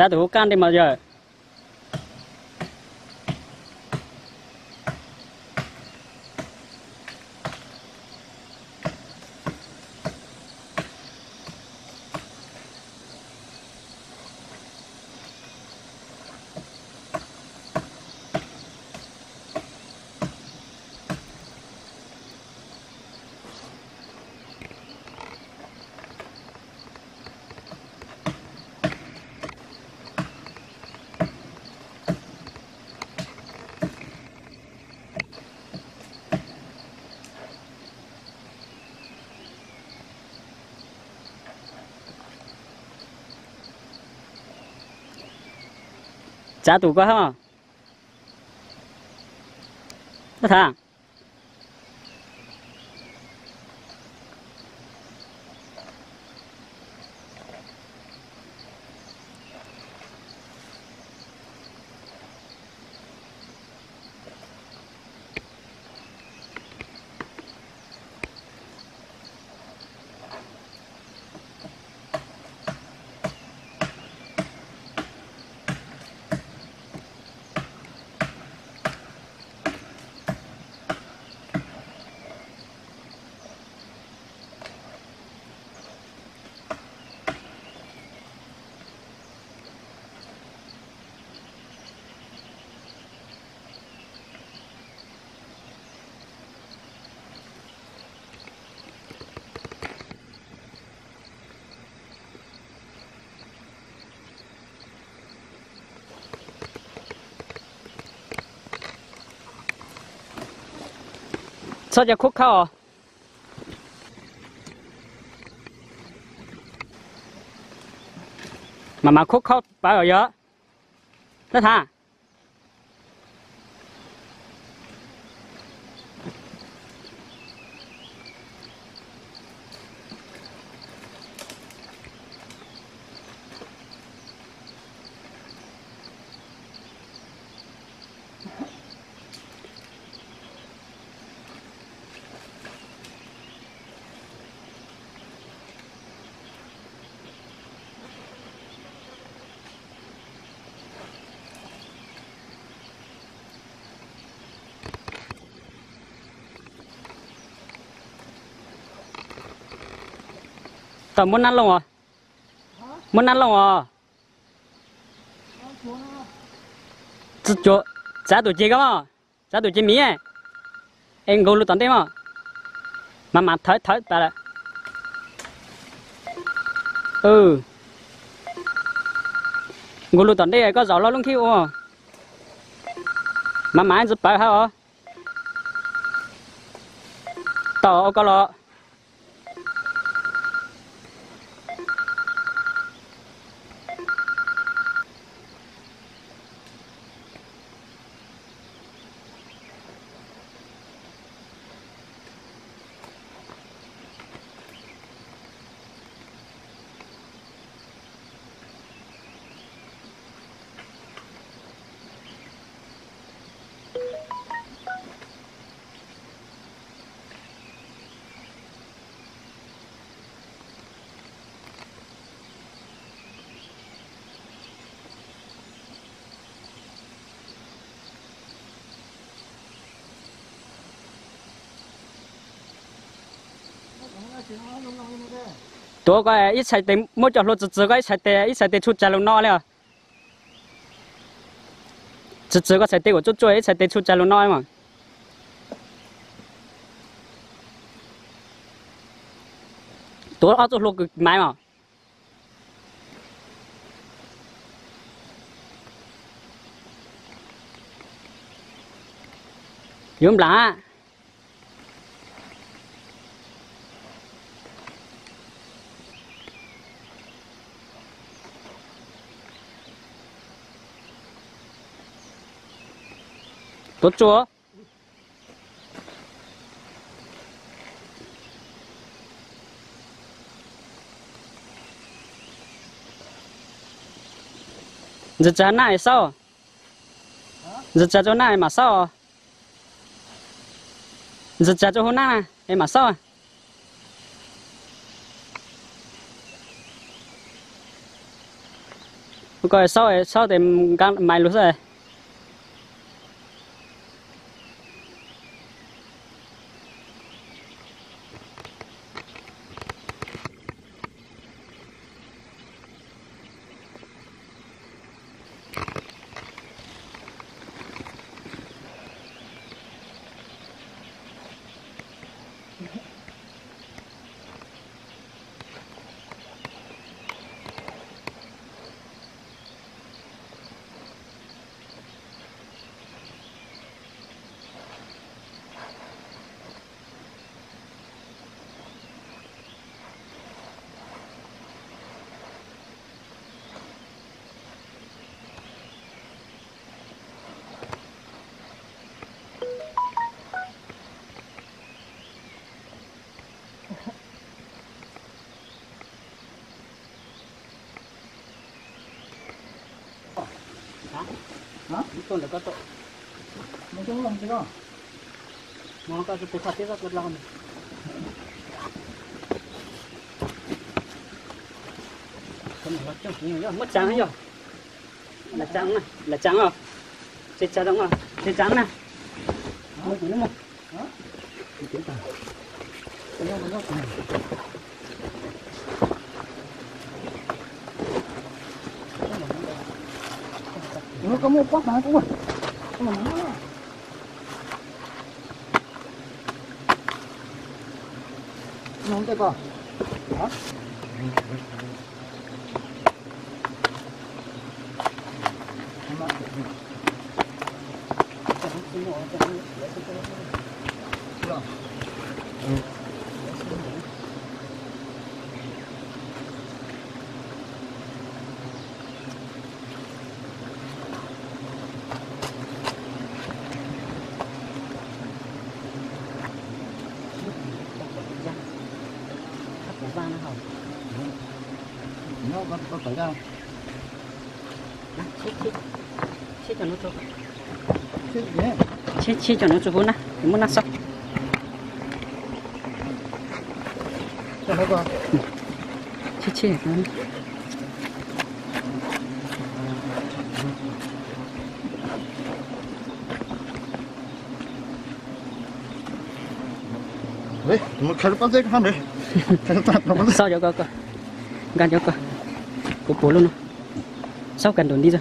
Txav tus hauv qab ntej mas yawg. Txav tus koj hab. Thav. Txhob cov khub khau. Mas mas khub khau pawv os yog. Lab Thav. Tau muab nab looj os. Muab nab looj os. Txav tus ceg ko, txav tus ceg miv, es nkaug lug tom ntej mog. Mas mas thawv thawv tas lawm. Nkaug lug tom ntej koj zaum los lub nkhib ua. Mas mas ntxiv pawv hab os. Tau ua koj los. Tuav koj ib txhais tes, muab cov hlua txwv txwv koj ib txhais tes, ib txhais tes tshu tsag lug no li os. Txwv txwv koj txhais tes kuas tsuaj tsuaj, ib txhais tes tshu tsag lug no mas. Tuav ob txoj hlua kws maiv mas. Yuav nplam. Tuav tsuaj. Ntxim tsag naj es xauj. Ntxim tsag rua naj es mam xauj. Ntxim tsag rua huv naj es mam xauj. Koj saub, saub tes maiv lug xwb. Muab tsav yog. Lam tsav os. Tse tsav zoo os. Tse tsav na. Muab kuv lub mog. Koj muab pob tas kuv. Noj tej ko. Tsheb, tsheb cov no tsis huv na, muab noj xwb. Tsheb, tsheb. Xauj cov ko, nkag cov ko. Kuv puas lub no. Xauj kag nraum nti xwb.